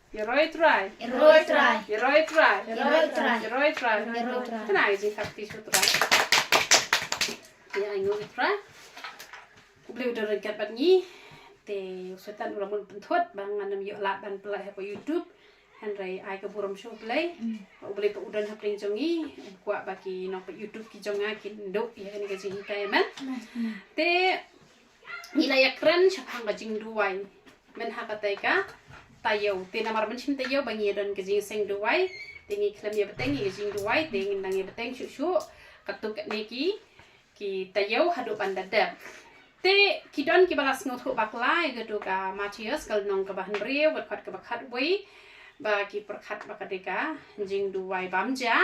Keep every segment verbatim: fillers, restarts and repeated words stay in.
Ïaroh Trai. Ïaroh Trai. Ïaroh Trai. Ïaroh Trai. Ïaroh Trai. Ïaroh Trai. Kane ka jingkyrkhu sha U Trai. Ïa, ai nguh ïa U Trai. U Blei u don ryngkat bad ngi. Te u Soitan u la mon pynthut ba ngan ym ïoh lad ban pynlait ha ka YouTube. Hynrei ai ka burom sha U Blei. U Blei pat u don hapdeng jong ngi. U kwah ba ki nongpeit YouTube ki jong nga kin duh ïa kane ka jinghikai, amen. Te ngi la ïakren shaphang ka jingduwai. Mynta ha katei ka taïew. Te namar ban shim taïew ba ngi don ka jingseng duwai. Te ngi khlem ïa bteng ïa ka jingduwai. Te ngin nang ïa bteng shuh shuh. Katto katne ki, ki taïew haduh ban da dep. Te ki don kiba la sngewthuh bakla ïa kato ka Mathaios ka lynnong kaba hynriew, ka dkhot kaba khatwei. Ba ki pyrkhat ba ka dei ka jingduwai bam ja.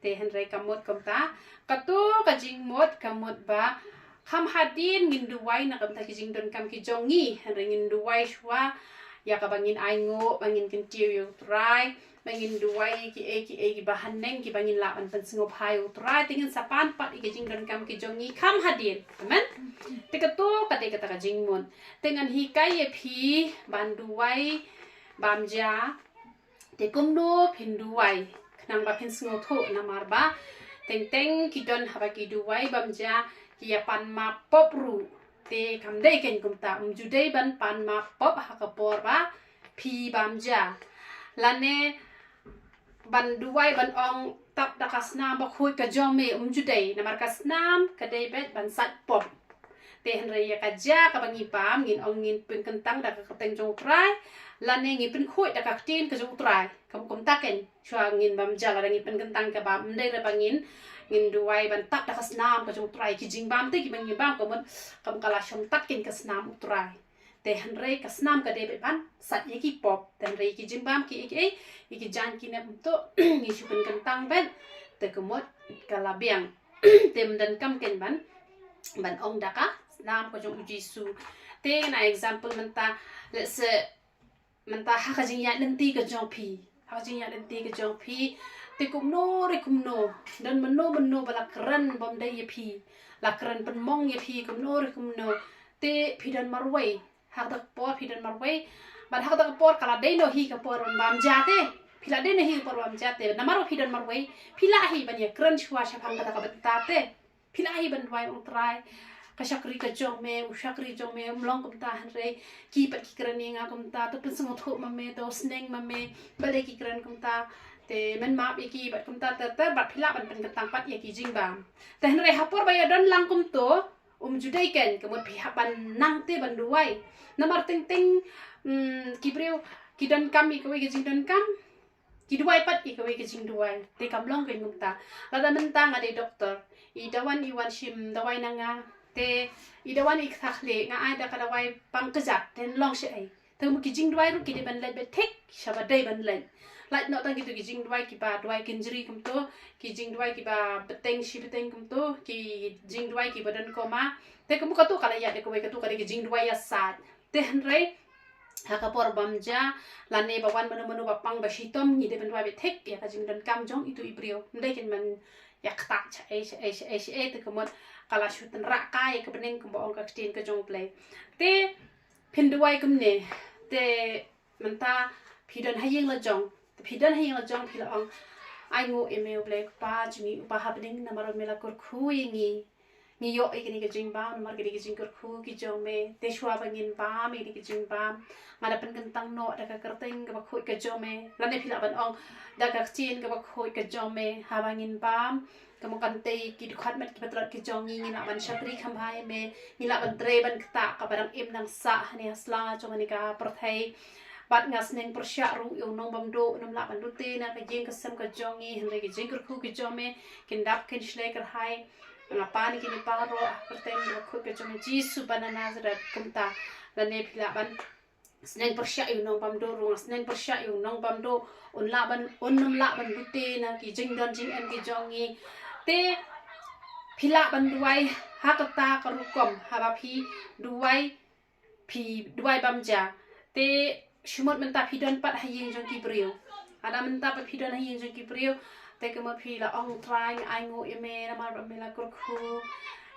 Te hynrei ka mut kumta, kato ka jingmut ka mut ba kham hadien ngin duwai na ka bynta ki jingdonkam ki jong ngi, hynrei ngin duwai shuwa ïa kaba ngin ainguh, ba ngin kyntiew ïa U Trai, ba ngin duwai kiei kiei kiba haneng kiba ngin lah ban pynsngewbha ïa U Trai, te ngin sa pan pat ïa ki jingdonkam ki jong ngi kham hadien. Amen. Te kato ka dei kata ka jingmut. Te ngan hikai ïa phi ban duwai bam ja. Te kumno phin duwai khnang ba phin sngewthuh, namar ba teng teng ki don haba ki duwai bam ja ki ïa pan map pop ruh. Te kam dei kein kumta, ym ju dei ban pan map pop ha ka por ba phi bam ja. Lane ban duwai ban ong, tap da ka snam ba khuid ka jong me, ym ju dei, namar ka snam ka dei beit ban sait pop. Te hynrei ïa ka ja kaba ngi bam ngin ong ngin pynkyntang da ka kyrteng jong U Trai, lane ngin pynkhuid da ka ktien ka jong U Trai. Kum, kumta kein, shuwa ngin bam ja lada ngin pynkyntang ka bam, ym dei re ba ngin, ngin duwai ban tap da ka snam ka jong U Trai. Ki jingbam te kiba ngi bam ka mut kum ka la shong tad kein ka snam U Trai. Te hynrei ka snam ka dei beit ban sait ïa ki pop. Te hynrei ki jingbam kiei kiei, ïa ki jaiñ ki nep, ym to ngi shu pynkyntang beit. Te ka mut ka la biang. Te ym donkam kein ban, ban ong da ka snam ka jong U Jisu. Te ngan ai example mynta, let's say, mynta ha ka jingïaid lynti ka jong phi. Ha ka jingïaid lynti ka jong phi. Te kumno re kumno, don mynno mynno ba la kren bym dei ïa phi. La kren pynmong ïa phi kumno re kumno. Te phi don marwei. Ha kata ka por phi don marwei. Bad ha kata ka por ka la dei noh hi ka por ban bam ja te. Phi la dei noh hi ka por bam ja te. Namar ba phi don marwei, phi lah hi ban ïakren shuwa shaphang kata ka bynta te. Phi lah hi ban duwai, ong Trai, ka shakri ka jong me, u shakri jong me um long kumta, hynrei ki pat ki kren ïa nga kumta, to pynsngewthuh ma me, to sneng ma me. Balei ki kren kumta? Te men map ïa ki bad kumta ter ter, bad phi lah ban pynkyntang pat ïa ki jingbam. Te hynrei ha por ba ïa don lang kumto, um ju dei kein, ka mut phi hap ban nang te ban duwai. Namar teng teng, mm, ki briew ki donkam ïa kawei ka jingdonkam, ki duwai pat ïa kawei ka jingduwai. Te kam long kein kumta. Lada mynta nga dei doktor, i da wan i wan shim dawai na nga. Te i da wan i kthah khlieh, nga ai da ka dawai pang kjat, te long shaei? Te kumno ki jingduwai ruh ki dei ban leit beit thik shaba dei ban leit. Lait noh tang kito ki jingduwai kiba duwai kynjri kumto, ki jingduwai kiba bteng shi bteng kumto, ki jingduwai kiba don koma. Te kumno kato ka la ïaid da kawei, kato ka dei ki jingduwai ïasaid. Te hynrei ha ka por bam ja, lane ba wan mano mano ba pang ba shitom, ngi dei ban duwai beit thik ïa ka jingdonkam jong ito i briew. Ym dei kein ban ïa ktah shaei shaei shaei shaei, te ka mut ka la shu tynrah kai ïa ka bneng kumba ong ka ktien ka jong U Blei. Te phin duwai kumne. Te mynta phi don ha ïing la jong. Te phi don ha ïing la jong phi la ong, ai nguh ïa me U Blei Kpa jong ngi uba ha bneng, namar ba me la kyrkhu ïa ngi. Ngi ïoh ïa kine ki jingbam namar kine ki jingkyrkhu ki jong me. Te shuwa ba ngin bam ïa kine ki jingbam, nga da pynkyntang noh da ka kyrteng kaba khuid ka jong me. Lane phi lah ban ong, da ka ktien kaba khuid ka jong me haba ngin bam. Ka mut kan tei ki dkhot met kiba tlot ki jong ngi, ngi lah ban shakri kham bha ïa me, ngi lah ban trei ban ktah kaba dang im dang sah hane ha sla jong kane ka pyrthei. Bad nga sneng pyrshah ruh ïa u nongbamduh, un ym lah ban lute na ka ïing ka sem ka jong ngi, hynrei ki jingkyrkhu ki jong me kin dap kin shlei kyrhai. Nga pan ïa kine baroh ha ka kyrteng kaba khuid ka jong me Jisu ba na Nasareth kumta. Lane phi lah ban sneng pyrshah ïa u nongbamduh ruh, nga sneng pyrshah ïa u nongbamduh, un lah ban, un ym lah ban lute na ki jingdon jingem ki jong ngi. Te phi lah ban duwai ha kata ka rukom, haba phi duwai, phi duwai bam ja. Te shu mut mynta phi don pat ha ïing jong ki briew. Lada mynta pat phi don ha ïing jong ki briew, te ka mut phi la ong, Trai, ai nguh ïa me namar ba me la kyrkhu.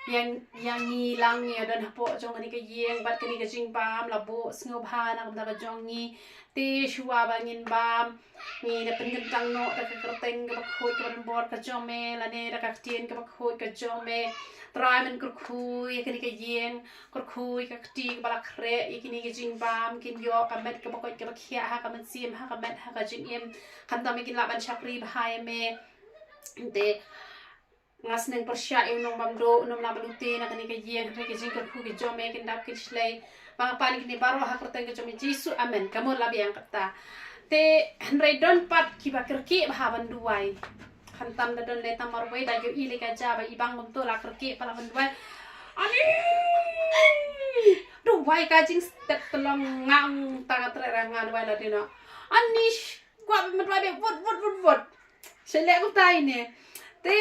Ïa ngi lang ngi don hapoh jong kane ka ïing bad kane ka jingbam la buh sngewbha na ka bynta ka jong ngi. Te shuwa ba ngin bam, ngi da pynkyntang noh da ka kyrteng kaba khuid kaba donbor ka jong me, lane da ka ktien kaba khuid ka jong me. Trai men kyrkhu ïa kane ka ïing, kyrkhu ïa ka kti kaba la khreh ïa kine ki jingbam, kin ïoh ka met kaba koit kaba khiah ha ka mynsiem, ha ka met, ha ka jingim. Khamtam kin lah ban shakri bha ïa me. Te nga sneng pyrshah ïa u nongbamduk, u nonglah ba lute na kane ka ïing, hynrei ka jingkyrkhu ka jong me kin dap kin shlei. Ba nga pan kine baroh ha kyrteng ka jong me Jisu, amen. Ka mut la biang kata. Te hynrei don pat kiba kyrkieh bha ban duwai. Khamtam da don lei tang marwei, da ïohi lei ka ja ba i bang kumto la kyrkieh pat la ban duwai. Ani duwai ka jingstep tylong, nga ong tang nga treh ra nga duwai la dei noh. Ani kwah ban duwai beit, wut wut wut wut. Sha leh kumta ine. Te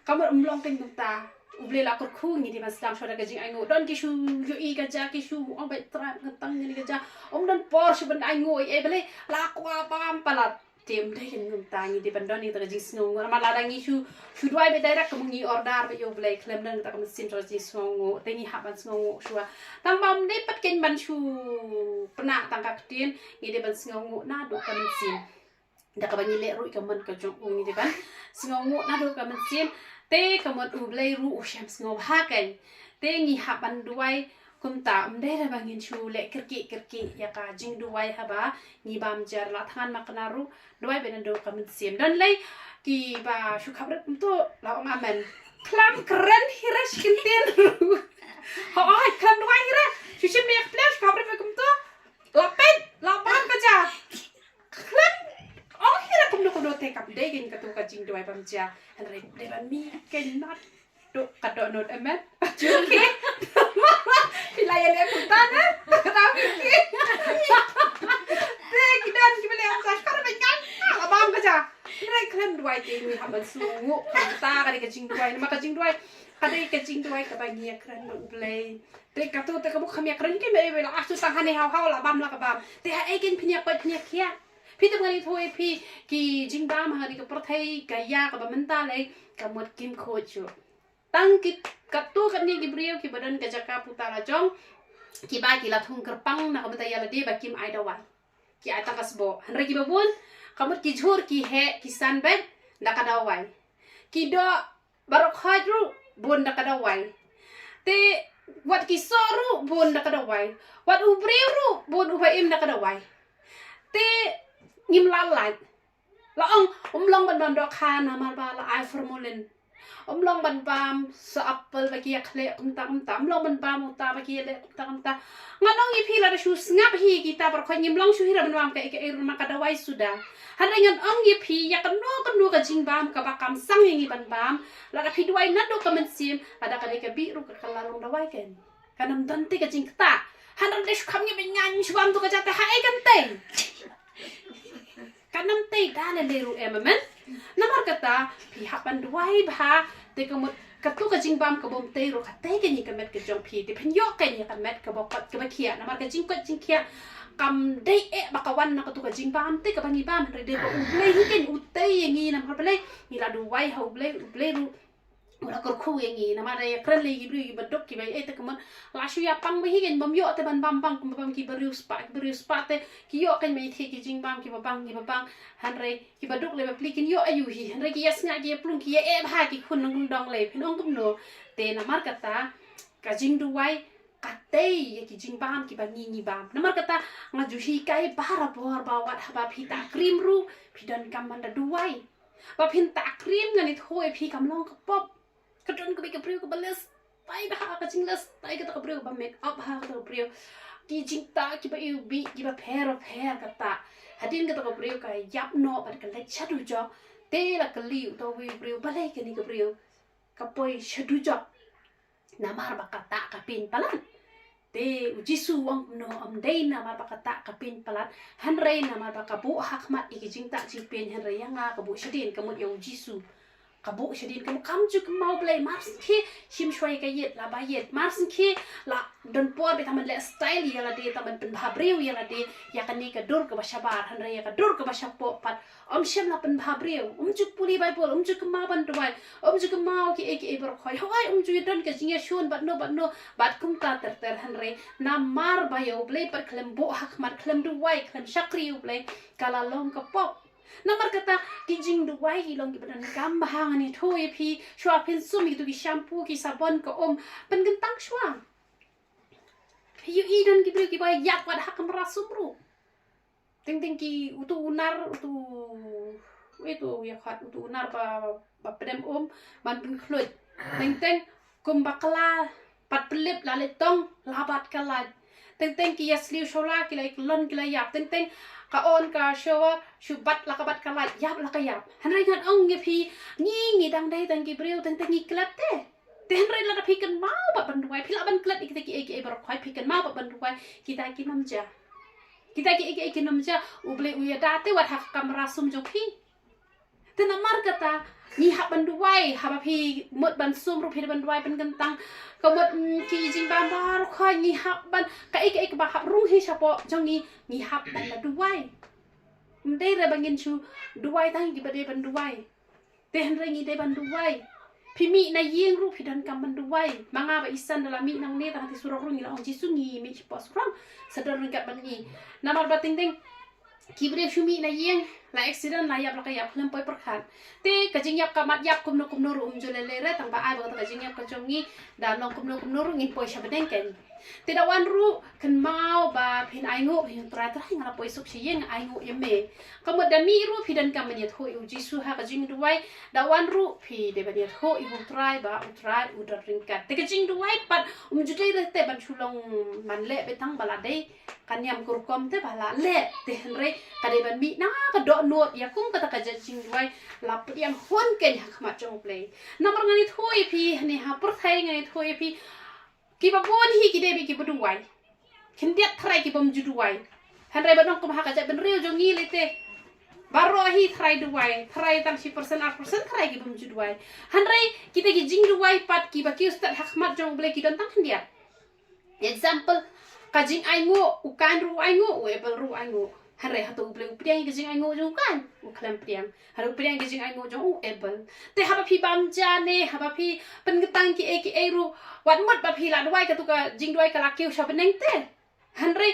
ka mut ym long kein kumta. U Blei la kyrkhu, ngi dei ban sdang shuwa da ka jingainguh. Don ki shu ïohi ka ja, ki shu ong beit, Trai, ngan tang ïa kane ka ja. Ym don por shuh ban ainguh ei ei, balei la kwah bam palat. Te ym dei kein kumta, ngi dei ban don ïa kata ka jingsngewnguh. Namar lada ngi shu, shu duwai beit direct, ka mut ngi order beit ïa U Blei, khlem don kata ka mynsiem jong ka jingsngewnguh. Te ngi hap ban sngewnguh shuwa. Tang ba ym dei pat kein ban shu pynah tang ka ktien, ngi dei ban sngewnguh naduh ka mynsiem. Da kaba ngi leh ruh ïa ka mon ka jong u, ngi dei ban sngewnguh naduh ka mynsiem. Te ka mut U Blei ruh u shem sngewbha kein. Te ngi hap ban duwai kumta, ym dei da ba ngin shu leh kyrkieh kyrkieh ïa ka jingduwai haba ngi bam ja. La thngan ma kane ruh, duwai beit naduh ka mynsiem. Don lei kiba shu khaprit kumto, la ong amen. Khlem kren hi re shi kyntien ruh. Hooid, khlem duwai hi re. Shu shim ïa ka pliang, shu khaprit kumto. La peit, la bam ka ja. Khlem ong hi re kumno kumno, te kam dei kein kato ka jingduwai bam ja. Hynrei dei ban mih kein naduh ka dohnud, amen. Juki. Phi la ïaleh kumta ne? Kata phi ki. Te ki don kiba leh kumta, shu khaprit beit, la bam ka ja. Hynrei khlem duwai te ngi hap ban sngewnguh. Kumta ka dei ka jingduwai, namar ka jingduwai ka dei ka jingduwai kaba ngi ïakren bad U Blei. Te kato te ka mut kham ïakren kein, ba ei ba la, ah, shu tang hangne haw haw la bam la ka bam. Te haei kein phin ïa koit phin ïa khiah. Phi te ngan ïathuh ïa phi, ki jingbam ha kane ka pyrthei ka ïa kaba mynta lei ka mut kim khuid shuh. Tang ki, katto katne ki briew kiba don ka jaka puta la jong, kiba ki la thung kyrpang na ka bynta ïa lade ba kim ai dawai. Ki ai tang ka sboh. Hynrei kiba bun ka mut ki jhur, ki heh, ki san beit da ka dawai. Ki doh baroh khoit ruh bun da ka dawai. Te wat ki soh ruh bun da ka dawai. Wat u briew ruh bun uba im da ka dawai. Te ngim lah lait. La ong ym long ban bam dohkha namar ba la ai formalin. Ym long ban bam soh apple ba ki ïa khleh kumta kumta. Ym long ban bam uta ba ki ïa leh kumta kumta. Ngan ong ïa phi, lada shu sngap hi kita baroh khoit, ngim long shuh hi re ban bam kaei kaei ruh namar ka dawai suda. Hynrei ngan ong ïa phi, ïa kano kano ka jingbam kaba kam sang ïa ngi ban bam, lada phi duwai naduh ka mynsiem, lada ka dei ka bih ruh ka la long dawai kein. Kan ym don te ka jingktah. Hynrei lada shu kham ngi beit, ngan shu bam to ka ja, te haei kan tei? Kan ym tei da lei lei ruh em, amen. Namar kata phi hap ban duwai bha. Te ka mut kato ka jingbam kaba ym tei ruh ka tei kein ïa ka met ka jong phi. Te phin ïoh kein ïa ka met kaba koit kaba khiah. Namar ka jingkoit jingkhiah kam dei eh ba ka wan na kato ka jingbam te kaba ngi bam, hynrei dei ba U Blei hi kein u tei ïa ngi. Namar balei? Ngi la duwai ha U Blei, U Blei ruh u la kyrkhu ïa ngi. Namar ïa kren lei ki briew kiba duk kiba ei, te ka mut la shu ïa pang beit hi kein, bym ïoh te ban bam bang kumba bam ki briew spah, ki briew spah te ki ïoh kein ban ïa ki jingbam kiba bang kiba bang. Hynrei kiba duk lei bapli kin ïoh aïu hi, hynrei ki ïa sngap, ki ïa plung, ki ïa eh bha ki khun nongkyndong lei, phin ong kumno? Te namar kata ka jingduwai ka tei ïa ki jingbam kiba ngi ngi bam. Namar kata nga ju hikai barabor ba wat haba phi tah cream ruh phi donkam ban da duwai. Ba phin tah cream, ngan ïathuh ïa phi, kam long ka pop. Ka don kawei ka briew kaba leh style bha ka jingleh style, kata ka briew kaba make up bha kata ka briew. Ki jingtah kiba iwbih kiba pher ba pher ka tah. Hadien kata ka briew ka ïap noh bad ka leit sha dujok. Te la kylli uta uwei u briew, balei kane ka briew ka poi sha dujok? Namar ba ka tah ka pyn palat. Te u Jisu u ong kumno? Ym dei namar ba ka tah ka pyn palat, hynrei namar ba ka buh ha khmat ïa ki jingtah jingpyn, hynrei ïa nga ka buh shadien, ka mut ïa u Jisu. Ka buh shadien ka mut kam ju kynmaw Blei, mar sngewkhie shim shuwa ïa ka ïit, la ba ïit, mar sngewkhie la don por beit tang ban leh style ïa lade, tang ban pynbha briew ïa lade ïa kane ka dur kaba shabar, hynrei ïa ka dur kaba shapoh pat ym shym la pynbha briew. Ym ju pule Baibl, ym ju kynmaw ban duwai, ym ju kynmaw kiei kiei baroh khoit. Hooid, ym ju ïadon ka jingïashun bad no bad no, bad kumta ter ter, hynrei namar ba ïa U Blei pat khlem buh ha khmat, khlem duwai, khlem shakri ïa U Blei, ka la long ka pop. Namar kata ki jingduwai ki long kiba donkam bha. Ngan ïathuh ïa phi, shuwa phin sum ïa kitu ki shampoo, ki sabon, ka um, pynkyntang shuwa. Phi ïohi don ki briew kiba ïap wat ha kamra sum ruh. Teng teng ki, utu u nar, utu, utu ïa khat, utu u nar ba, ba pdem um ban pynkhluit. Teng teng kum bakla, pat pynlip la leit tong, la bat ka lait. Teng teng ki ïasliew shola, ki la kyllon, ki la ïap. Teng teng ka on ka shower, shu bat la ka bat ka lait, ïap la ka ïap. Hynrei ngan ong ïa phi, ngi, ngi dang dei tang ki briew, teng teng ngi klet te. Te hynrei lada phi kynmaw pat ban duwai, phi lah ban klet ïa kita kiei kiei baroh khoit, phi kynmaw pat ban duwai, kita kim jia. Kita kiei kiei kim jia, U Blei u ïada te wat ha ka kamra sum jong phi. Te namar kata ngi hap ban duwai, haba phi mut ban sum ruh phi dei ban duwai pynkyntang. Ka mut, mm, ki jingbam baroh khoit ngi hap ban, kaei kaei kaba hap rung hi shapoh jong ngi, ngi hap ban la duwai. Ym dei re ba ngin shu duwai tang kiba dei ban duwai. Te hynrei ngi dei ban duwai. Phi mih na ïing ruh phi donkam ban duwai. Ma nga bad i San da la mih nangne tang ha te surok ruh ngi la ong, Jisu, ngi mih shapoh surok, sa don ryngkat bad ngi. Namar ba teng teng ki briew shu mih na ïing, la accident, la ïap la ka ïap, khlem poi pyrkhat. Te ka jingïap ka mat ïap kumno kumno ruh ym ju lei lei re, tang ba ai ba kata ka jingïap ka jong ngi, da long kumno kumno ruh ngin poi sha bneng keiñ. Te da wan ruh kynmaw ba phin ainguh, phin, Trai, Trai, nga la poi suk sha ïing, ainguh ïa me. Ka mut da mih ruh phi donkam ban ïathuh ïa U Jisu ha ka jingduwai. Da wan ruh phi dei ban ïathuh ïa U Trai ba U Trai u don ryngkat. Te ka jingduwai pat ym ju dei re te ban shu long ban leh beit tang ba la dei ka niam ka rukom te ba la leh. Te hynrei ka dei ban mih na ka dohnud ïa kum kata ka jait jingduwai, la pdiang hun keiñ ha khmat jong U Blei. Namar ngan ïathuh ïa phi, hangne ha pyrthei ngan ïathuh ïa phi, kiba bun hi ki dei beit kiba duwai. Khyndiat tharai ki bym ju duwai. Hynrei ba nang kum ha ka jaitbynriew jong ngi lei te, baroh hi tharai duwai, tharai tang shi percent, ar percent tharai ki bym ju duwai. Hynrei kita ki jingduwai pat kiba kiew stet ha khmat jong U Blei ki don tang khyndiat. Example, ka jingainguh, u Kain ruh u ainguh, u Abel ruh u ainguh. Hynrei hato U Blei u pdiang ïa ka jingainguh jong u Kain? U khlem pdiang. Hynrei u pdiang ïa ka jingainguh jong u Abel. Te haba phi bam ja ne, haba phi pynkyntang kiei kiei ruh, wat mut ba phi la duwai katu ka jingduwai ka la kiew sha bneng te. Hynrei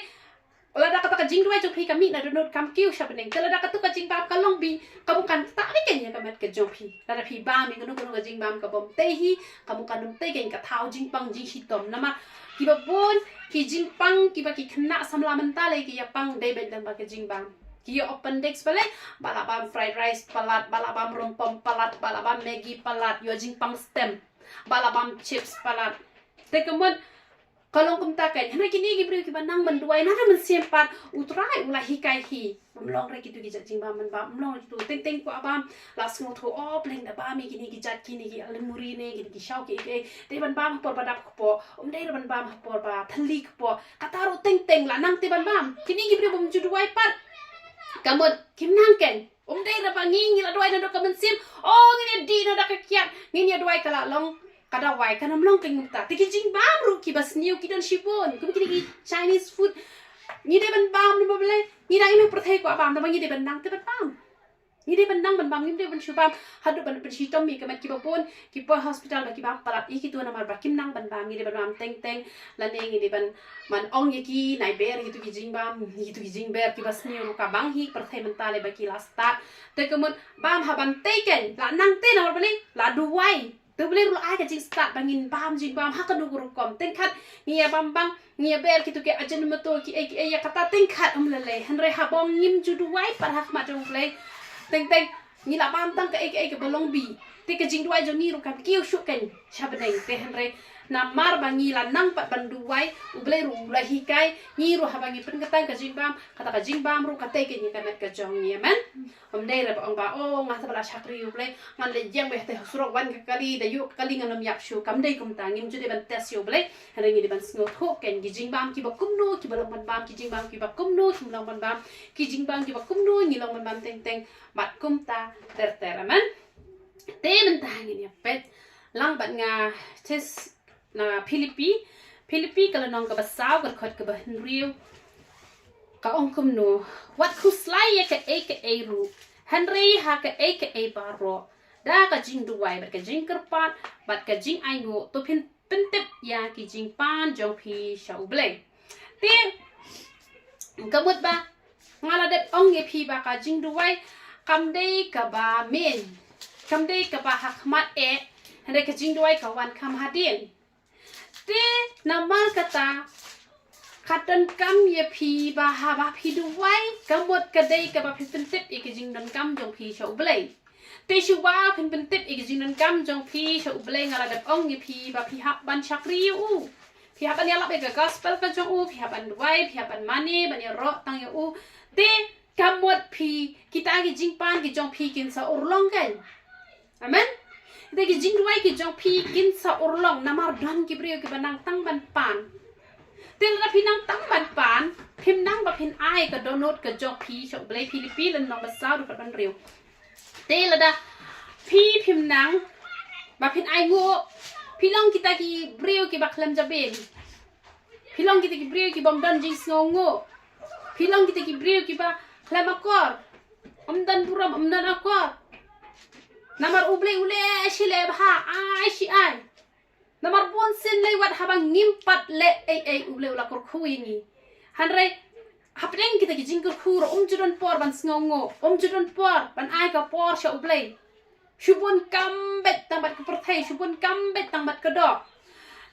lada kata ka jingduwai jong phi ka mih na dohnud, kam kiew sha bneng, te lada katu ka jingbam ka long bih, ka bun kan ktah beit keiñ ïa ka met ka jong phi. Lada phi bam ïa kano kano ka jingbam ka bym tei hi, ka bun kan ym tei keiñ, ka thaw jingpang jingshitom. Namar kiba bun ki jingpang kiba ki khynnah samla mynta lei ki ïa pang dei beit lyngba ka jingbam. Ki ïoh appendix balei? Ba la bam fried rice palat, ba la bam rympom palat, ba la bam Maggi palat, ïoh jingpang stem, ba la bam chips palat. Te ka mut ka long kumta keiñ. Hynrei kine ki briew kiba nang ban duwai na ka mynsiem pat, U Trai u la hikai hi. Ym long re kitu ki jait jingbam ban bam, ym long re kitu. Teng teng kwah bam, la sngewthuh, oh, pleng da bam ïa kine ki jait, kine ki ali muri ne, kine ki shaw kiei kiei, dei ban bam ha por ba dap kpoh, ym dei re ban bam ha por ba thylli kpoh. Kata ruh teng teng la nang te ban bam. Kine ki briew bym ju duwai pat, ka mut kim nang keiñ. Ym dei re ba ngi, ngi la duwai naduh ka mynsiem, oh, ngin ïa dih na da ka kiad, ngin ïa duwai, ka la long ka dawai, kan ym long keiñ kumta. Te ki jingbam ruh kiba sniew ki don shibun, kum kine ki Chinese food. Ngi dei ban bam namar balei? Ngi dang im ha pyrthei kwah bam, namar ngi dei ban nang te ban bam. Ngi dei ban nang ban bam, ngim dei ban shu bam haduh ban pynshitom ïa ka met. Kiba bun ki poi hospital ba ki bam palat ïa kitu namar ba kim nang ban bam. Ngi dei ban bam teng teng, lane ngi dei ban, ban ong ïa ki nai ber ïa kitu ki jingbam, ïa kitu ki jingber kiba sniew ruh ka bang hi, pyrthei mynta lei ba ki la stad. Te ka mut bam ha ban tei keiñ, la nang te namar balei? La duwai. Te U Blei ruh la ai ka jingstad ba ngin bam jingbam ha kano ka rukom. Teng khat ngi ïa bam bang, ngi ïa ber kitu ki Ajinomoto kiei kiei, ïa kata teng khat ym lei lei. Hynrei haba ngim ju duwai pat ha khmat jong U Blei, teng teng ngi la bam tang kaei kaei kaba long bih. Te ka jingduwai jong ngi ruh kam kiew shuh keiñ sha bneng. Te hynrei namar ba ngi la nang pat ban duwai, U Blei ruh u la hikai ngi ruh haba ngi pynkyntang ka jingbam, kata ka jingbam ruh ka tei keiñ ïa ka met ka jong ngi. Amen. Ym dei re ba ong ba, oh, nga te ba la shakri ïa U Blei, ngan leit ïeng beit ha te ha surok, wan ka kali, da ïoh ka kali ngan ym ïap shuh. Kam dei kumta, ngim ju dei ban test ïa U Blei. Hynrei ngi dei ban sngewthuh keiñ ki jingbam kiba kumno kiba long ban bam, ki jingbam kiba kumno kim long ban bam, ki jingbam kiba kumno ngi long ban bam teng teng. Bad kumta ter ter. Amen. Te mynta ngin ïa peit lang bad nga, Tes na Philippi, Philippi ka lynnong kaba saw ka dkhot kaba hynriew. Ka ong kumno: Wat khuslai ïa kaei kaei ruh, hynrei ha kaei kaei baroh, da ka jingduwai bad ka jingkyrpad bad ka jingainguh, to phin pyntip ïa ki jingpan jong phi sha U Blei. Te ka mut ba nga la dep ong ïa phi ba ka jingduwai kam dei kaba main, kam dei kaba ha khmat eh, hynrei ka jingduwai ka wan kham hadien. Te namar kata, ka donkam ïa phi ba haba phi duwai, ka mut ka dei kaba phi pyntip ïa ki jingdonkam jong phi sha U Blei. Te shuwa phin pyntip ïa ki jingdonkam jong phi sha U Blei, nga la dep ong ïa phi ba phi hap ban shakri ïa u. Phi hap ban ïalap ïa ka gospel ka jong u, phi hap ban duwai, phi hap ban mane, ban ïaroh tang ïa u. Te ka mut phi, kita ki jingpan ki jong phi kin sa urlong kan. Amen. Te ki jingduwai ki jong phi kin sa urlong, namar don ki briew kiba nang tang ban pan. Te lada phi nang tang ban pan, phim nang ba phin ai ka dohnud ka jong phi sha U Blei. Philippi lynnong ba saw dkhot ba hynriew. Te lada phi phim nang ba phin ainguh, phi long kita ki briew kiba khlem jabieng. Phi long kita ki briew kibym don jingsngewnguh. Phi long kita ki briew kiba khlem akor. Ym don burom, ym don akor. Namar U Blei u leh shi leh bha, ai shi ai. Namar bunsien lei wat haba ngim pat leh ei ei, U Blei u la kyrkhu ïa ngi. Hynrei hapdeng kita ki jingkyrkhu ruh, um ju don por ban sngewnguh, um ju don por ban ai ka por sha U Blei. Shu bun kam beit tang bad ka pyrthei, shu bun kam beit tang bad ka doh.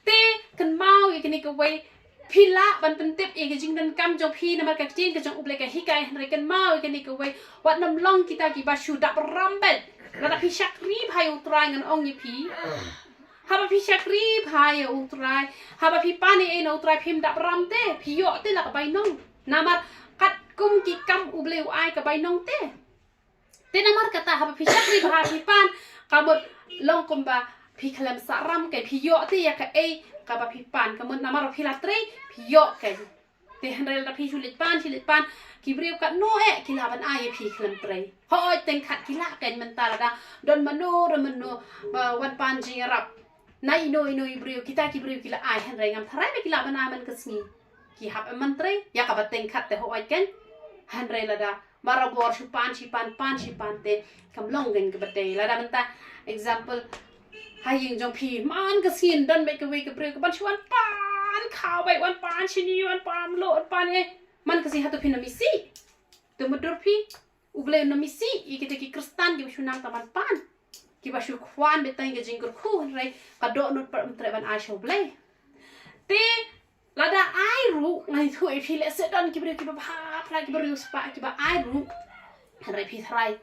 Te kynmaw ïa kane kawei, phi lah ban pyntip ïa ka jingdonkam jong phi namar ka ktien ka jong U Blei ka hikai, hynrei kynmaw ïa kane kawei, wat nym long kita kiba shu dap ram beit. Lada phi shakri bha ïa U Trai, ngan ong ïa phi, haba phi shakri bha ïa U Trai, haba phi pan ei ei na U Trai, phim dap ram te, phi ïoh te la ka bainong. Namar katkum ki kam U Blei u ai ka bainong te. Te namar kata haba phi shakri bha phi pan, ka mut long kumba phi khlem sah ram, ka phi ïoh te ïa kaei kaba phi pan, ka mut namar phi la trei phi ïoh ka. Te hynrei lada phi shu leit pan, shu leit pan, ki briew katno eh ki lah ban ai ïa phi khlem trei. Hooid, teng khat ki lah kan mynta lada don mano re mano ba wan pan jingïarap na ino ino i briew, kita ki briew ki la ai, hynrei ngam tharai ba ki lah ban ai man ka sngi. Ki hap em ban trei ïa kaba teng khat te, hooid kan. Hynrei lada barabor shu pan shi pan, pan shi pan te kam long kan kaba tei. Lada mynta example, ha ïing jong phi man ka sngi don beit kawei ka briew kaban shu wan pan khaw beit, wan pan shini, wan pan mluh, wan pan eh, man ka sngi hato phin ym isih? Te mutdur phi, U Blei un ym isih ïa kita ki Khristan kiba shu nang tang ban pan, kiba shu khwan beit tang ïa ka jingkyrkhu, hynrei ka dohnud pat um treh ban ai sha U Blei. Te lada ai ruh, nga ïathuh ïa phi, lehse don ki briew kiba bha phra, kiba riewspah, kiba ai ruh, hynrei phi tharai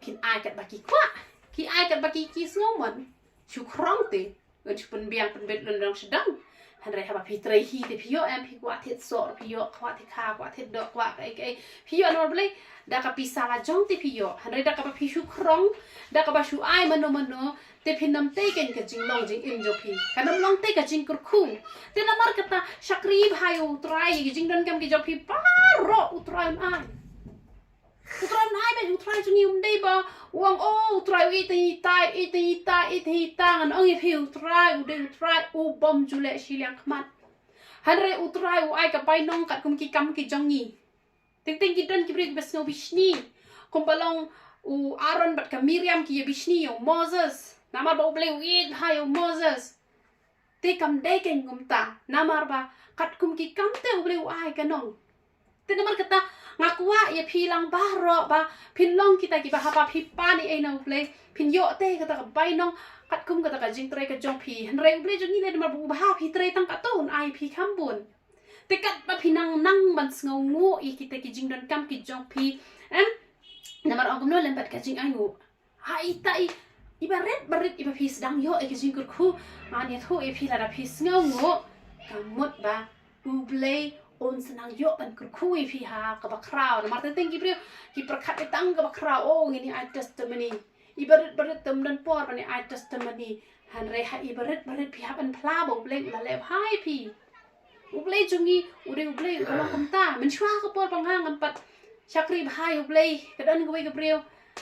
kin ai katba ki kwah, ki ai katba ki, ki sngewmon. Shu khrong te, ngan shu pynbiang pynbit lyndoh sdang. Hynrei haba phi trei hi te phi ïoh em, phi kwah thied soh phi ïoh, kwah thied kha, kwah thied doh, kwah kaei kaei phi ïoh, namar balei? Da ka pisa la jong te phi ïoh. Hynrei da kaba phi shu khrong, da kaba shu ai mano mano, te phin ym tei kan ka jinglong jingim jong phi, kan ym long te ka jingkyrkhu. Te namar kata shakri bha ïa U Trai, ïa ki jingdonkam ki jong phi baroh U Trai un ai. U Trai un ai beit. U Trai jong ngi um dei ba u ong, oh, U Trai u ïeit ïa ngi tai, ïeit ïa ngi tai, ïeit ïa ngi tai. Ngan ong ïa phi, U Trai u dei U Trai u bym ju leh shiliang khmat. Hynrei U Trai u ai ka bainong katkum ki kam ki jong ngi. Teng teng ki don ki briew kiba sngew bishni, kumba long u Aaron bad ka Miriam, ki ïa bishni ïa u Moses namar ba U Blei u ïeit bha ïa u Moses. Te kam dei kan kumta, namar ba katkum ki kam te U Blei u ai ka nong. Te namar kata nga kwah ïa phi lang baroh ba phin long kita kiba haba phi pan ei ei na U Blei, phin ïoh te kata ka bainong katkum kata ka jingtrei ka jong phi. Hynrei U Blei jong ngi leh namar ba u bha, phi trei tang katto un ai phi kham bun. Te katba phi nang nang ban sngewnguh ïa kita ki jingdonkam ki jong phi, em, namar ong kumno lem bad ka jingainguh. Ha ita i, iba rit ba rit iba phi sdang ïoh ïa ki jingkyrkhu, ngan ïathuh ïa phi, lada phi sngewnguh, ka mut ba U Blei un sa nang ïoh ban kyrkhu ïa phi ha kaba khraw. Namar teng teng ki briew ki pyrkhat ïa tang kaba khraw, oh, ngin ïa ai testimony. Iba rit ba rit te ym don por ban ïa ai testimony. Hynrei ha iba rit ba rit phi hap ban phla ba U Blei u la leh bha ïa phi. U Blei jong ngi u dei U Blei uba long kumta. Mynshuwa ka por ba nga ngam pat shakri bha ïa U Blei, ka don kawei ka briew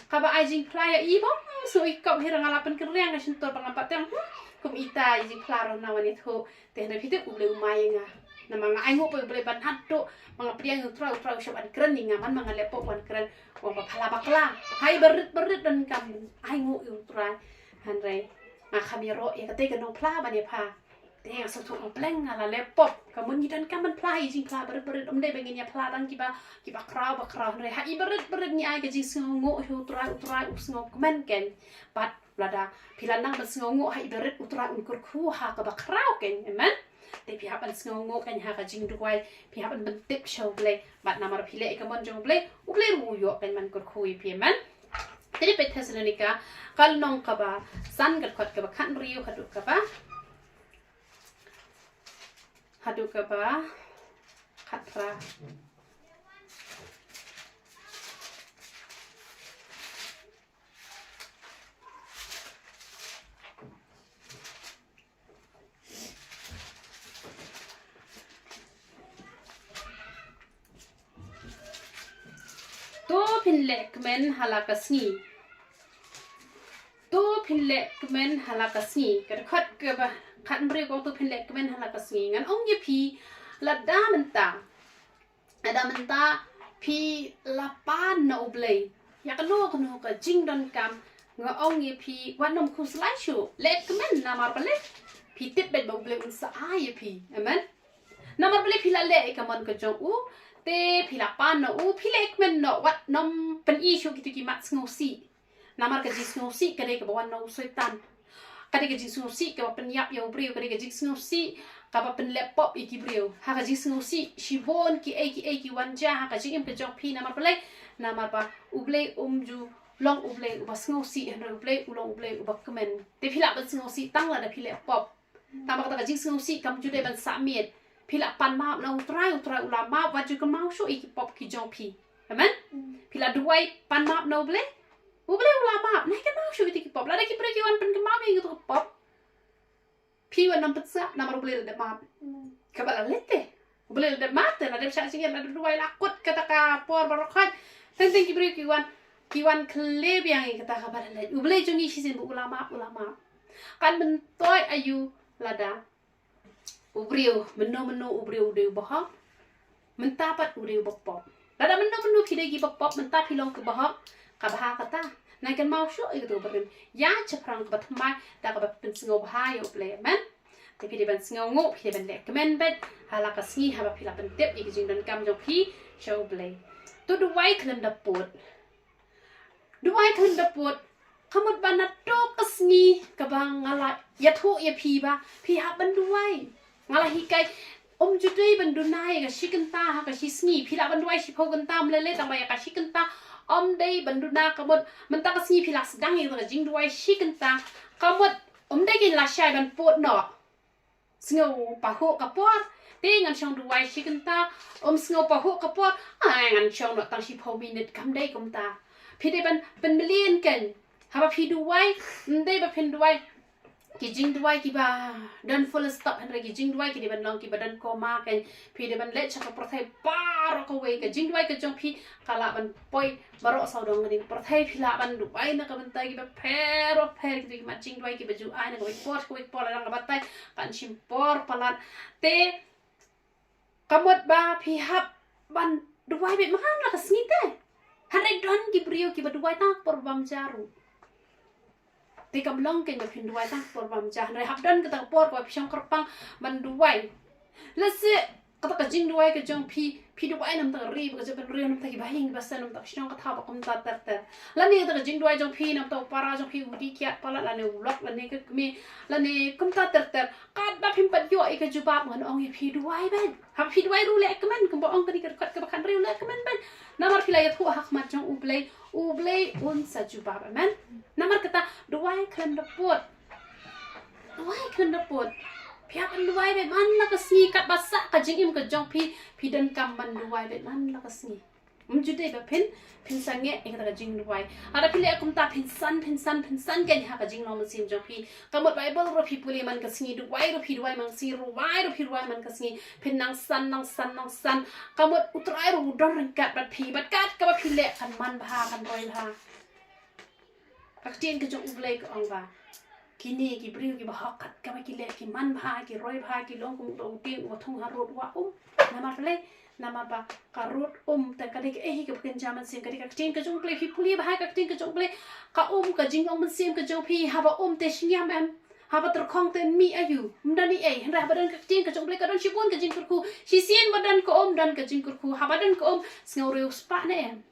kaba ai jingphla ïa i bym Sngew i kop hi ruh nga la pynkynriang ka shyntur ba ngam pat teng. Hmm, kum ita i jingphla ruh na wan ïathuh. Te hynrei phi tip U Blei u mai ïa nga. Namar nga ainguh pat U Blei ban haduh ba nga pdiang ïa U Trai, U Trai u shah ban kren ïa nga, man ma nga leh pop wan kren. Wan ba pha la bakla. Ha i barit barit donkam ainguh ïa U Trai. Hynrei nga kham ïaroh ïa katei ka nongphla ban ïa pha. Te nga sngewthuh nga pleng, nga la leh pop. Ka mut ngi donkam ban phla ha i jingphla barit barit, ym dei ba ngin ïa phla tang kiba, kiba khraw ba khraw. Hynrei ha i barit barit ngi ai ka jingsngewnguh ha U Trai, U Trai u sngewkmen keiñ. Bad lada phi la nang ban sngewnguh ha i barit, U Trai un kyrkhu ha kaba khraw keiñ. Amen. Te phi hap ban sngewnguh keiñ ha ka jingduwai, phi hap ban pyntip sha U Blei. Bad namar phi leh ïa ka mon jong U Blei, U Blei ruh u ïoh keiñ ban kyrkhu ïa phi. Amen. Te dei peit Thessalonika ka lynnong kaba san, ka dkhot kaba khathynriew haduh kaba, haduh kaba khatphra. To phin leh kmen ha la ka sngi. To phin leh kmen ha la ka sngi. Ka dkhot kaba khathynriew ka ong to phin leh kmen ha la ka sngi. Ngan ong ïa phi, lada mynta, lada mynta phi la pan na U Blei ïa kano kano ka jingdonkam, nga ong ïa phi, wat nym khuslai shuh, leh kmen, namar balei? Phi tip beit ba U Blei un sa ai ïa phi. Amen. Namar balei? Phi la leh ïa ka mon ka jong u, te phi la pan na u, phi leh kmen noh, wat nym pyni shuh kito ki mat sngewsih. Namar ka jingsngewsih ka dei kaba wan na u Soitan. Ka dei ka jingsngewsih kaba pynïap ïa u briew, ka dei ka jingsngewsih kaba pynleh pop ïa ki briew. Ha ka jingsngewsih shibun kiei kiei ki wan jia ha ka jingim ka jong phi, namar balei? Namar ba U Blei um ju long U Blei uba sngewsih, hynrei U Blei u long U Blei uba kmen. Te phi lah ban sngewsih tang lada phi leh pop. Tang ba kata ka jingsngewsih kam ju dei ban sah miet. Phi lah pan map na U Trai, U Trai u la map, wat ju kynmaw shuh ïa ki pop ki jong phi. Amen. Phi la duwai, pan map na U Blei, U Blei u la map. Nai kynmaw shuh ïa ki pop. Lada ki briew ki wan pynkynmaw ïa kito ki pop, phi wan nym pynsah, namar U Blei la dep map. Kaba la leit te, U Blei la dep map te, la dep shah jingim, la dep duwai, la kut kata ka por baroh khoit. Teng teng ki briew ki wan, ki wan khleh biang ïa kata kaba la leit. U Blei jong ngi shisien ba u la map, u la map. Kan myntoi aïu lada u briew, mynno mynno u briew u dei uba hok, mynta pat u dei uba pop. Lada mynno mynno phi dei kiba pop, mynta phi long kiba hok, ka bha kata. Nai kynmaw shuh ïa kato ka barim. Ïa shaphrang kaba thymmai da kaba pynsngewbha ïa U Blei. Amen. Te phi dei ban sngewnguh, phi dei ban leh kmen beit ha la ka sngi haba phi la pyntip ïa ka jingdonkam jong phi sha U Blei. To duwai khlem da pud. Duwai khlem da pud. Ka mut ba nato ka sngi kaba nga la ïathuh ïa phi ba phi hap ban duwai. Nga la hikai, ym ju dei ban duna ïa ka shi kynta ha ka shi sngi. Phi lah ban duwai shiphew kynta, ym lei lei, tang ba ïa ka shi kynta ym dei ban duna. Ka mut mynta ka sngi phi la sdang ïa ka jingduwai shi kynta. Ka mut ym dei kein lashai ban pud noh. Sngew pahuh ka por, te ngan shong duwai shi kynta. Ym sngew pahuh ka por, ai, ngan shong noh tang shiphew minit, kam dei kumta. Phi dei ban pynmlien keiñ. Haba phi duwai, ym dei ba phin duwai ki jingduwai kiba don full stop, hynrei ki jingduwai ki dei ban long kiba don comma keiñ. Phi dei ban leit sha ka pyrthei baroh kawei. Ka jingduwai ka jong phi ka lah ban poi baroh sawdong kane ka pyrthei. Phi lah ban duwai na ka bynta kiba pher ba pher, kito ki mat jingduwai kiba ju ai na kawei ka por, kawei ka por, la dang ka batai, kan shim por palat. Te ka mut ba phi hap ban duwai beit man la ka sngi te. Hynrei don ki briew kiba duwai tang por bam ja ruh. Te kam long keiñ ba phin duwai tang por bam ja, hynrei hap don kata ka por kaba phi shong kyrpang ban duwai. Lehse kata ka jingduwai ka jong phi, phi duwai na ka bynta ka ri ba ka jong phi, na ka bynta kiba ïing kiba sem, na ka bynta ka shnong ka thaw, ba kumta ter ter. Lane kata ka jingduwai jong phi na ka bynta u para jong phi, u dih kiad palat, lane u lok, lane ka kmie, lane kumta ter ter. Katba phim pat ïoh ïa ka jubab, ngan ong ïa phi, duwai beit. Haba phi duwai ruh leh kmen, kumba ong kane ka dkhot kaba khathynriew, leh kmen beit. Namar phi la ïathuh ha khmat jong U Blei, U Blei un sa jubab. Amen. Namar kata, duwai khlem da pud. Duwai khlem da pud. Phi hap ban duwai beit man la ka sngi, katba sah ka jingim ka jong phi, phi donkam ban duwai beit man la ka sngi. Ym ju dei ba phin, phin sangeh ïa kata ka jingduwai. Lada phi leh kumta, phin san, phin san, phin san keiñ ha ka jinglong mynsiem jong phi. Ka mut Baibl ruh phi pule man ka sngi, duwai ruh phi duwai man ka sngi, rwai ruh phi rwai man ka sngi. Phin nang san, nang san, nang san. Ka mut U Trai ruh u don ryngkat bad phi, bad kat kaba phi leh kan man bha, kan roi bha. Ka Ka ktien ka jong U Blei ka ong ba kine ki briew kiba hok kat kaba ki leh ki man bha, ki roi bha, ki long kum uta u dieng uba thung ha rud wa um. Namar balei? Namar ba ka rud um te ka dei kaei hi kaba kynja mynsiem, ka dei ka ktien ka jong U Blei. Phi pule bha ka ktien ka jong U Blei. Ka um, ka jinglong mynsiem ka jong phi, haba um te shngiam em? Haba tyrkhong te mih aïu? Ym don ei ei. Hynrei haba don ka ktien ka jong U Blei ka don shibun ka jingkyrkhu. Shisien ba don ka um, don ka jingkyrkhu. Haba don ka um, sngew riewspah ne em?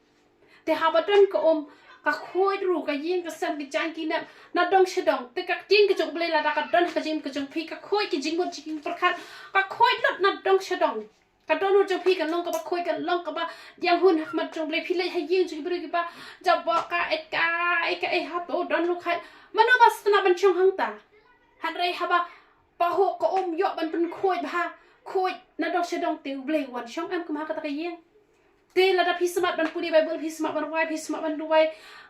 Te haba don ka um, ka khuid ruh, ka ïing ka sem, ka jaiñ ki nep, na dong sha dong. Te ka ktien ka jong U Blei lada ka don ha ka jingim ka jong phi, ka khuid ki jingmut jingpyrkhat, ka khuid lut na dong sha dong. Ka dohnud jong phi kan long kaba khuid, kan long kaba diang hun ha khmat jong U Blei. Phi leit ha ïing jong ki briew kiba jabok ka ei ka ei ka ei, hato don ruh khuid. Mano ba sngewtynnat ban shong hangta? Hynrei haba pahuh ka um, ïoh ban pynkhuid bha, khuid na dong sha dong, te U Blei u wan shong em kum ha kata ka ïing? Te lada phi smat ban pule Baibl, phi smat ban rwai, phi smat ban duwai,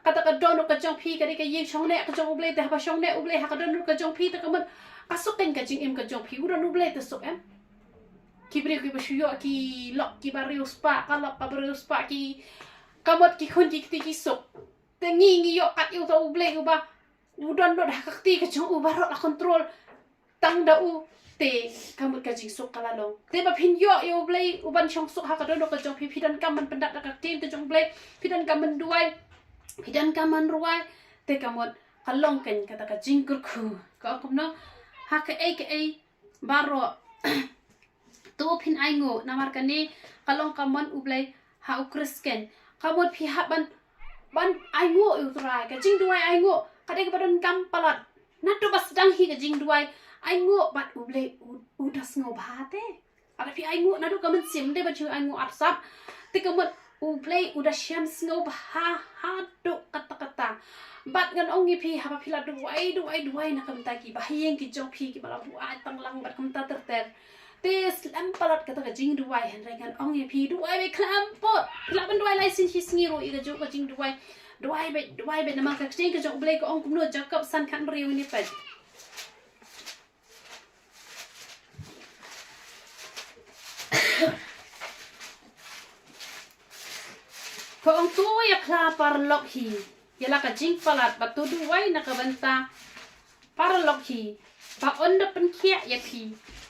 kata ka dohnud ka jong phi ka dei ka ïing shongneh ka jong U Blei. Te haba shongneh U Blei ha ka dohnud ka jong phi, te ka mut ka suk kein ka jingim ka jong phi. U don U Blei te suk em? Ki briew kiba shu ïoh ki lok kiba riewspah, ka lok kaba riewspah, ki, ka mut ki khun ki kti ki suk. Te ngi ngi ïoh kat ïa uta U Blei uba u don lut ha ka kti ka jong u baroh la control tang da u, te ka mut ka jingsuk ka la long. Te ba phin ïoh ïa U Blei u ban shong suk ha ka dohnud ka jong phi, phi donkam ban pyndap da ka ktien ka jong U Blei, phi donkam ban duwai, phi donkam ban rwai, te ka mut ka long kein kata ka jingkyrkhu. Ka ong kumno? Ha kaei kaei baroh to phin ainguh, namar kane ka long ka mon U Blei ha u Khristan. Ka mut phi hap ban, ban ainguh ïa U Trai. Ka jingduwai ainguh ka dei kaba donkam palat. Naduh ba sdang hi ka jingduwai, ainguh bad U Blei u, u da sngewbha te. Lada phi ainguh naduh ka mynsiem, ym dei ban shu ainguh arsap. Te ka mut U Blei u da shem sngewbha haduh katta katta. Bad ngan ong ïa phi, haba phi la duwai, duwai, duwai na ka bynta ki bahaïing ki jong phi kiba la buaid tang lang bad kumta ter ter, te slem palat kata ka jingduwai. Hynrei ngan ong ïa phi, duwai beit khlem put. Phi lah ban duwai lai sien shi sngi ruh ïa kajuh ka jingduwai. Duwai beit, duwai beit, namar ka ktien ka jong U Blei ka ong kumno? Jakob san khathynriew, ngin ïa peit. Ka ong, to ïa phla paralok hi ïa la ka jingpalat, bad to duwai na ka bynta paralok hi, ba yn da pynkhiah ïa phi.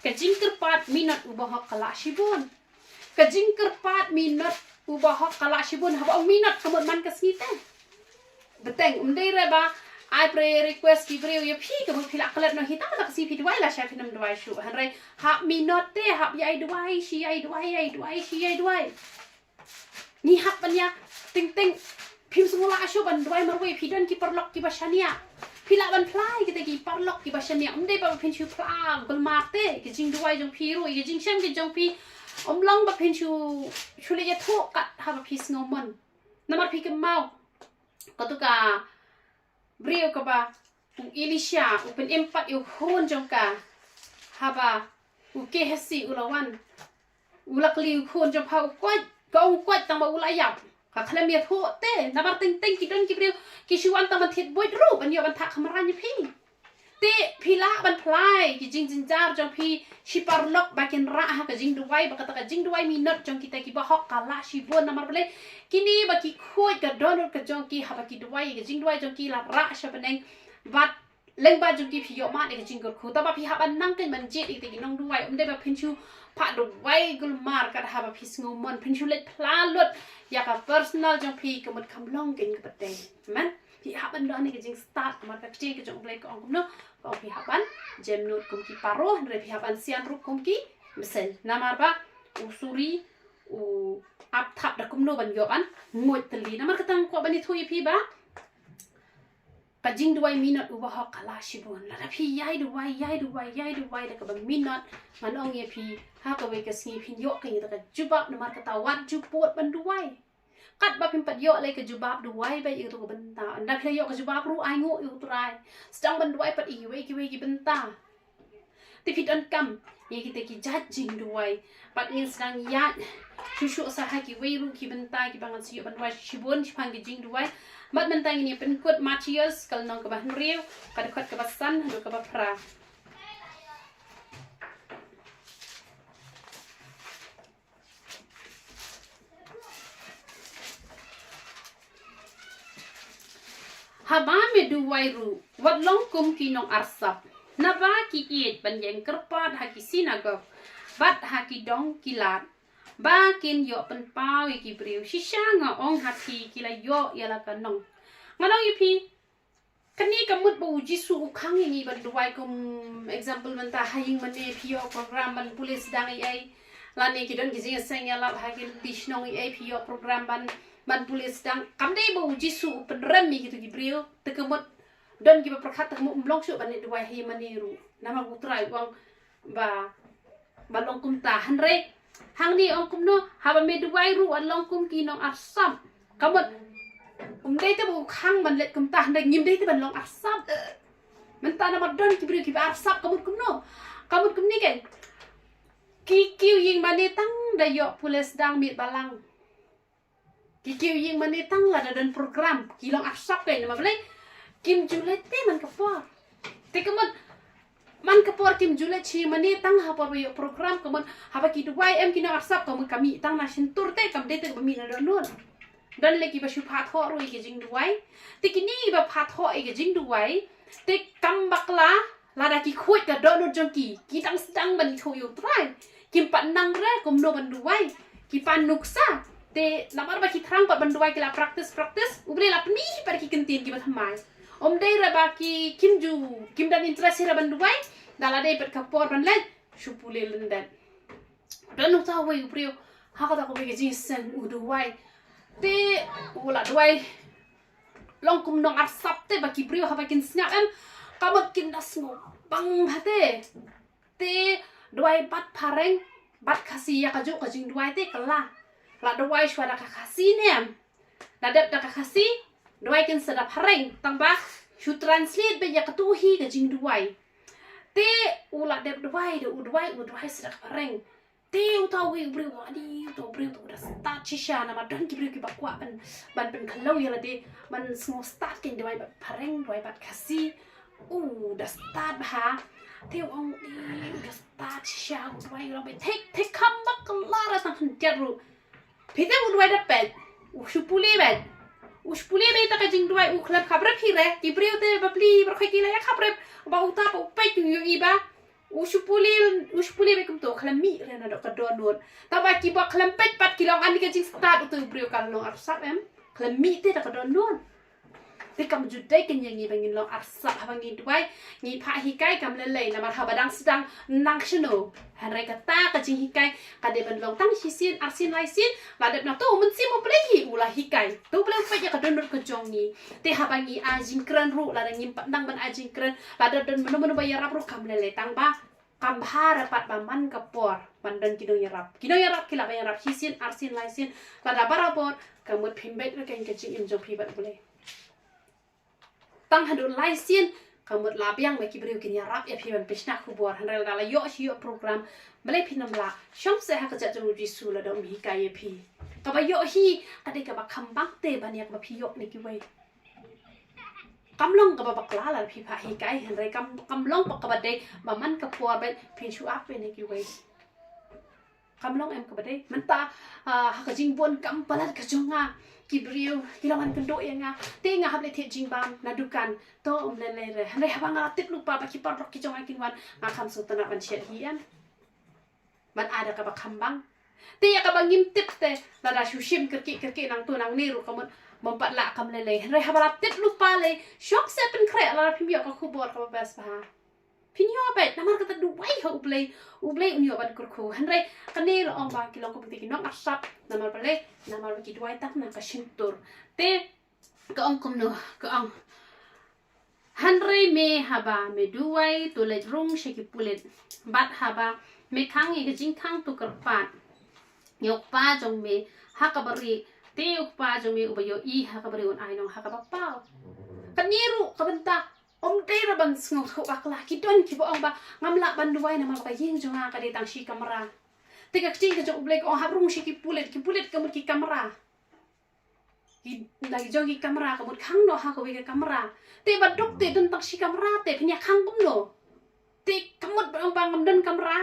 Ka jingkyrpad minot u bahok ka lah shibun. Ka jingkyrpad minot u bahok ka lah shibun. Haba ong minot ka mut man ka sngi te. Bteng, ym dei re ba ai prayer request ki briew ïa phi, ka mut phi lah klet noh hi, tang ka sngi phi duwai lashai, phin ym duwai shuh. Hynrei hap minot te, hap ïai duwai shi ïai duwai, ïai duwai shi ïai duwai. Ngi hap ban ïa teng teng. Phim sngewlah shuh ban duwai marwei. Phi don ki paralok kiba shaniah, phi lah ban phla ïa kita ki paralok kiba shaniah. Ym dei ba phin shu phla gulmar te. Ki jingduwai jong phi ruh, ki jingshem ki jong phi, ym long ba phin shu, shu leit ïathuh kat haba phi sngewmon. Namar phi kynmaw kato ka briew kaba u Elisha u pynim pat ïa u khun jong ka. Haba u Gehazi u la wan, u la kylli u khun jong pha, u koit, ka ong koit, tang ba u la ïap. Ka khlem ïathuh te. Namar teng teng ki don ki briew ki shu wan tang ban thied buit ruh ban ïoh ban thah khamran ïa phi. Te phi lah ban phla ïa ki jingjynjar jong phi shi paralok ba kin rah ha ka jingduwai, ba kata ka jingduwai minot jong kita ki bahok ka lah shibun. Namar balei? Kine ba ki khuid ka dohnud ka jong ki, haba ki duwai, ka jingduwai jong ki la rah sha bneng. Bad lyngba jong ki phi ïoh mad ïa ka jingkyrkhu. Te ba phi hap ban nang kein ban jied ïa kita ki nongduwai. Ym dei ba phin shu phah duwai gulmar kat haba phi sngewmon. Phin shu leit phla lut ïa ka personal jong phi, ka mut kam long kein kaba teng. Amen. Phi hap ban don ïa ka jingstad, namar ka ktien ka jong U Blei ka ong kumno? Ka ong phi hap ban jemnud kum ki paro, hynrei phi hap ban sian ruh kum ki bseiñ. Namar ba u suri u ap thap da kumno ban ïoh ban nguid tylli. Namar kata nga kwah ban ïathuh ïa phi ba ka jingduwai minot u bahok ka lah shibun. Lada phi ïai duwai, ïai duwai, ïai duwai da kaba minot, ngan ong ïa phi, ha kawei ka sngi phin ïoh kein kata ka jubab. Namar kata wat ju pud ban duwai. Katba phim pat ïoh lei ka jubab, duwai beit ïa kato ka bynta. Ynda phi la ïoh ka jubab ruh, ainguh ïa U Trai. Sdang ban duwai pat ïa kiwei kiwei ki bynta. Te phi donkam ïa kita ki jait jingduwai. Bad ngin sdang ïaid shuh shuh sa ha kiwei ruh ki bynta kiba ngan sa ïoh ban duwai shibun shaphang ki jingduwai. Bad mynta ngin ïa pynkut Mathaios ka lynnong kaba hynriew, ka dkhot kaba san haduh kaba phra. Haba me duwai ruh, wat long kum ki nongarsap. Naba ki ïeit ban ïeng kyrpad ha ki synagog bad ha ki dong ki lad, ba kin ïoh pynpaw ïa ki briew. Shisha nga ong ha phi, ki la ïoh ïa la ka nong. Nga ong ïa phi, kane ka mut ba u Jisu u khang ïa ngi ban duwai, kum example mynta ha ïing mane phi ïoh program ban pule sdang ei ei, lane ki don ki jingïaseng ïalap ha ki lynti shnong ei ei, phi ïoh program ban, ban pule sdang. Kam dei ba u Jisu u pynrem ïa kito ki briew. Te ka mut don kiba pyrkhat te ka mut ym long shuh ban leit duwai ha ïing mane ruh. Namar u Trai u ong ba, ba long kumta. Hynrei hangne ong kumno, haba me duwai ruh wat long kum ki nongarsap. Ka mut, ym dei te ba u khang ban leit kumta, hynrei ngim dei te ban long arsap. Mynta namar don ki briew kiba arsap, ka mut kumno? Ka mut kumne kein. Ki kiew ïing mane tang da ïoh pule sdang miet balang. Ki kiew ïing mane tang lada don program, ki long arsap kein, namar balei? Kim ju leit te man ka por. Te ka mut, man ka por kim ju leit sha ïing mane tang ha por ba ïoh program, ka mut haba ki duwai em ki nongarsap, ka mut ka mih tang na shyntur te, kam dei te ba mih na dohnud. Don lei kiba shu phathoh ruh ïa ki jingduwai. Te kine kiba phathoh ïa ki jingduwai, te kam bakla lada ki khuid ka dohnud jong ki, ki dang sdang ban ithuh ïa u Trai. Kim pat nang re kumno ban duwai. Ki pan nuksa. Te namar ba ki thrang pat ban duwai ki la practice, practice. U Blei la pynmih pat ki kyntien kiba thymmai. Ym dei re ba ki kim ju, kim don interest re ban duwai. Da la dei pat ka por ban leit, shu pule lyndet. Don uta uwei u briew ha kata kawei ka jingïaseng u duwai. Te u la duwai long kum nongarsap te ba ki briew haba kin sngap em, ka mut kin da sngewbang ha te. Te duwai bad phareng bad Khasi, ïa kajuh ka jingduwai te ka la, la duwai shuwa da ka Khasi ne em. La dep da ka Khasi, duwai kin sa da phareng, tang ba shu translate beit ïa kato hi ka jingduwai. Te u la dep duwai, da u duwai, u duwai sa da ka phareng. Te uta uwei u briew, ani uta u briew te u da stad shisha, namar don ki briew kiba kwah ban, ban pynkhyndew ïa lade, ban sngewstad kein, duwai bad phareng, duwai bad Khasi. U da stad bha. Te u ong, i, u da stad shisha, u duwai u long beit thik, thik kham bakla re tang khyndiat ruh. Phi te u duwai da peit, u shu pule beit. U shu pule beit ïa ka jingduwai, u khlem khaprip hi re, ki briew te ba pli ba khoi ki la ïa khaprip, ba uta ba u peit u ïohi ba u shu pule, u shu pule beit kumto, khlem mih re na doh ka dohnud. Tangba kiba khlem peit pat ki long ani ka jingstad, uto u briew ka long arsap em, khlem mih te da ka dohnud. Te kam ju dei kein ïa ngi ba ngin long arsap haba ngi duwai, ngi phah hikai kam lei lei, namar haba dang sdang nang shano. Hynrei kata ka jinghikai ka dei ban long tang shisien, arsien, laisien, la dep na to u Mynsiem U Blei hi u la hikai. To U Blei u peit ïa ka dohnud ka jong ngi. Te haba ngi ai jingkren ruh, lada ngim pat nang ban ai jingkren, lada don mano mano ba ïarap ruh kam lei lei, tangba kam bha re pat ba man ka por ban don ki nongïarap. Ki nongïarap ki lah ban ïarap shisien, arsien, laisien, lada barabor, ka mut phim beit re kein ka jingim jong phi bad U Blei. Tang haduh laisien, ka mut la biang ba ki briew kin ïarap ïa phi ban pynshna khubor, hynrei lada la ïoh shi ïoh program, balei phin ym lah? Shong seh ha ka jait jong u Jisu lada um hikai ïa phi. Kaba ïoh hi ka dei kaba kham bang te ban ïa kaba phi ïoh na kiwei. Kam long kaba bakla lada phi phah hikai, hynrei kam, kam long pat kaba dei ba man ka por beit phin shu ap ïa na kiwei. Kam long em kaba dei. Mynta, ah, ha ka jingbun kam palat ka jong nga, ki briew ki la wan kynduh ïa nga. Te nga hap leit thied jingbam na dukan. To ym lei lei re. Hynrei haba nga la tip lypa ba ki paralok ki jong nga kin wan, nga kham sngewtynnat ban shet hi em, ban ai da kaba kham bang. Te ïa kaba ngim tip te, lada shu shim kyrkieh kyrkieh nangto nangne ruh ka mut bym pat lah, kam lei lei. Hynrei haba la tip lypa lei, shong seh pynkhreh lada phim ïoh ka khubor kaba best bha. Phin ïoh beit, namar kata duwai ha U Blei, U Blei un ïoh ban kyrkhu. Hynrei kane la ong ba ki long kum kine ki nongarsap, namar balei? Namar ba ki duwai tang na ka shyntur. Te ka ong kumno, ka ong, hynrei me haba me duwai to leit rung sha ki pulit, bad haba me khang ïa ka jingkhang to kyrpad ïa U Kpa jong me ha kaba rieh, te U Kpa jong me uba ïohi ha kaba rieh un ai nong ha kaba paw. Kane ruh ka bynta, ym dei re ban sngewthuh bakla. Ki don kiba ong ba ngam lah ban duwai namar ba ka ïing jong nga ka dei tang shi kamra. Te ka ktien ka jong U Blei ka ong hap rung sha ki pulit, ki pulit ka mut ki kamra. Ki, na ki jong ki kamra ka mut khang noh ha kawei ka kamra. Te ba duk te don tang shi kamra te phin ïa khang kumno? Te ka mut ba ong ba ngam don kamra,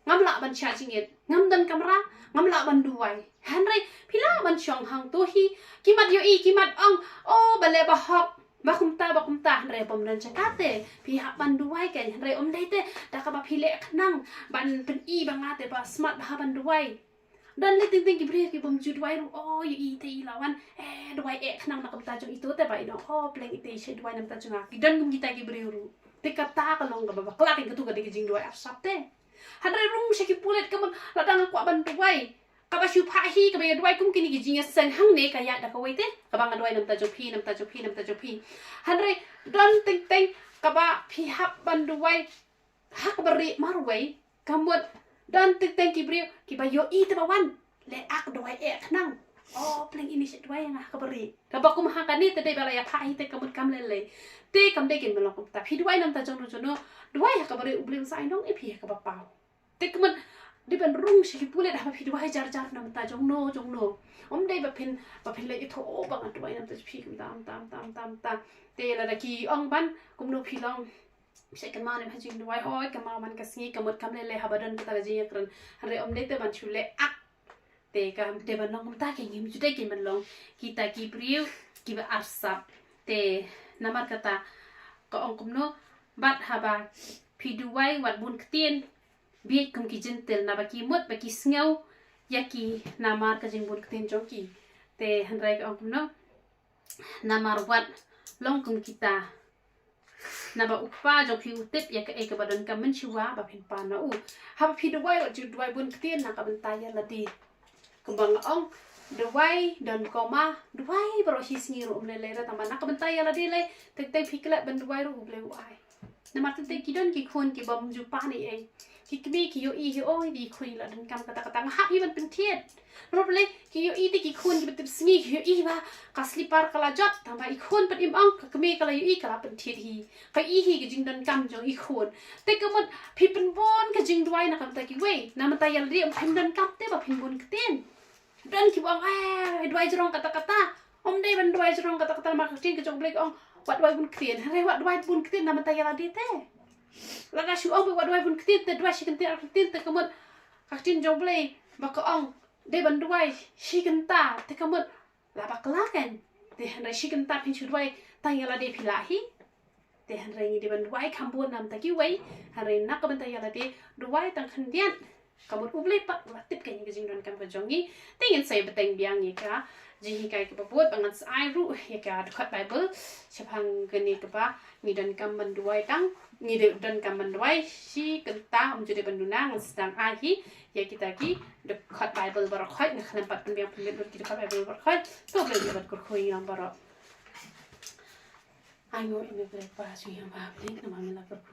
ngam lah ban shah jingit. Ngam don kamra, ngam lah ban duwai. Hynrei phi lah ban shong hangto hi. Ki mat ïohi, ki mat ong, o balei ba hok. Ba kumta, ba kumta, hynrei bym don jaka te phi hap ban duwai kein, hynrei ym dei te da kaba phi leh khnang ban pyni ba nga te ba smat bha ban duwai. Don lei teng teng ki briew ki bym ju duwai ruh, o ïohi te i la wan, eh, duwai eh khnang na ka bynta jong ito te ba i ong, o pleng ite i shu duwai na ka bynta jong nga. Ki don kum kita ki briew ruh. Te kata ka long kaba bakla kein, katu ka dei ka jingduwai arsap te. Hynrei rung sha ki pulit ka mut lada nga kwah ban duwai, kaba shu phah hi kaba ïa duwai kum kine ki jingïaseng hangne ka ïaid da kawei te, kaba nga duwai na ka bynta jong phi, na ka bynta jong phi, na ka bynta jong phi. Hynrei don teng teng kaba phi hap ban duwai ha kaba rieh marwei, ka mut don teng teng ki briew kiba ïohi te ba wan, leh ak duwai eh khnang. O pleng ine i shu duwai ïa nga ha kaba rieh. Kaba kum ha kane te dei ba la ïa phah hi te ka mut kam lei lei. Te kam dei kein ban long kumta. Phi duwai na ka bynta jong no jong no, duwai ha kaba rieh, U Blei un sa ai nong ïa phi ha kaba paw. Te ka mut dei ban rung sha ki pulit haba phi duwai jar jar na ka bynta jong no jong no. Ym dei ba phin, ba phin leh ithuh, o ba nga duwai na ka bynta jong phi kumta, kumta, kumta, kumta, kumta. Te lada ki ong ban kumno phi long, shu kynmaw ne ha jingduwai, hooid kynmaw man ka sngi, ka mut kam lei lei haba don kata ka jingïakren. Hynrei ym dei te ban shu leh ak. Te ka dei ban long kumta kein, ngim ju dei kein ban long kita ki briew kiba arsap. Te namar kata ka ong kumno, bad haba phi duwai wat bun ktien, bieit kum ki Jentil, naba ki mut ba ki sngew ïa ki namar ka jingbun ktien jong ki. Te hynrei ka ong kumno, namar wat long kum kita, naba u Kpa jong phi u tip ïa kaei kaba donkam mynshuwa ba phin pan na u. Haba phi duwai wat ju duwai bun ktien na ka bynta ïa lade. Kumba nga ong, duwai don koma, duwai baroh shi sngi ruh ym lei lei re, tangba na ka bynta ïa lade lei, teng teng phi klet ban duwai ruh U Blei u ai. Namar teng teng ki don ki khun ki bym ju pan ei ei. Ki kmie ki ïohi hi, oi, i khun i la donkam kata kata, nga hap hi ban pynthied. Namar balei? Ki ïohi te ki khun kiba tip sngi ki ïohi ba ka slipar ka la jot, tangba i khun pat im ong, ka kmie ka la ïohi ka la pynthied hi. Ka i hi ka jingdonkam jong i khun. Te ka mut phi pynbun ka jingduwai na ka bynta kiwei, na ka bynta ïa lade ym phin donkam te ba phin bun ktien. Don kiba ong, eh, duwai jrong kata kata. Ym dei ban duwai jrong kata kata, namar ka ktien ka jong U Blei ka ong wat duwai bun ktien. Hynrei wat duwai bun ktien na ka bynta ïa lade te. Lada shu ong ba wat duwai bun ktien te, duwai shi kyntien ar kyntien te ka mut ka ktien jong U Blei ba ka ong dei ban duwai shi kynta te ka mut la bakla kein. Te hynrei shi kynta phin shu duwai tang ïa lade phi lah hi. Te hynrei ngi dei ban duwai kham bun na ka bynta kiwei, hynrei na ka bynta ïa lade duwai tang khyndiat. Ka mut U Blei pat u la tip kein ïa ka jingdonkam ka jong ngi. Te ngin sa ïa bteng biang ïa ka jinghikai kaba bud, ba ngan sa ai ruh ïa ka dkhot Baibl shaphang kane kaba ngi donkam ban duwai tang, ngi dei donkam ban duwai shi kynta, ym ju dei ban duna. Ngan sdang ai hi ïa kita ki dkhot Baibl baroh khoit, nga khlem pat pynbiang pynbit lut ki dkhot Baibl baroh khoit. To U Blei un ïa bad kyrkhu ïa ngi lang baroh. Ai nguh ïa me Blei Kpa jong ngi, ba Blei, namar me la kyrkhu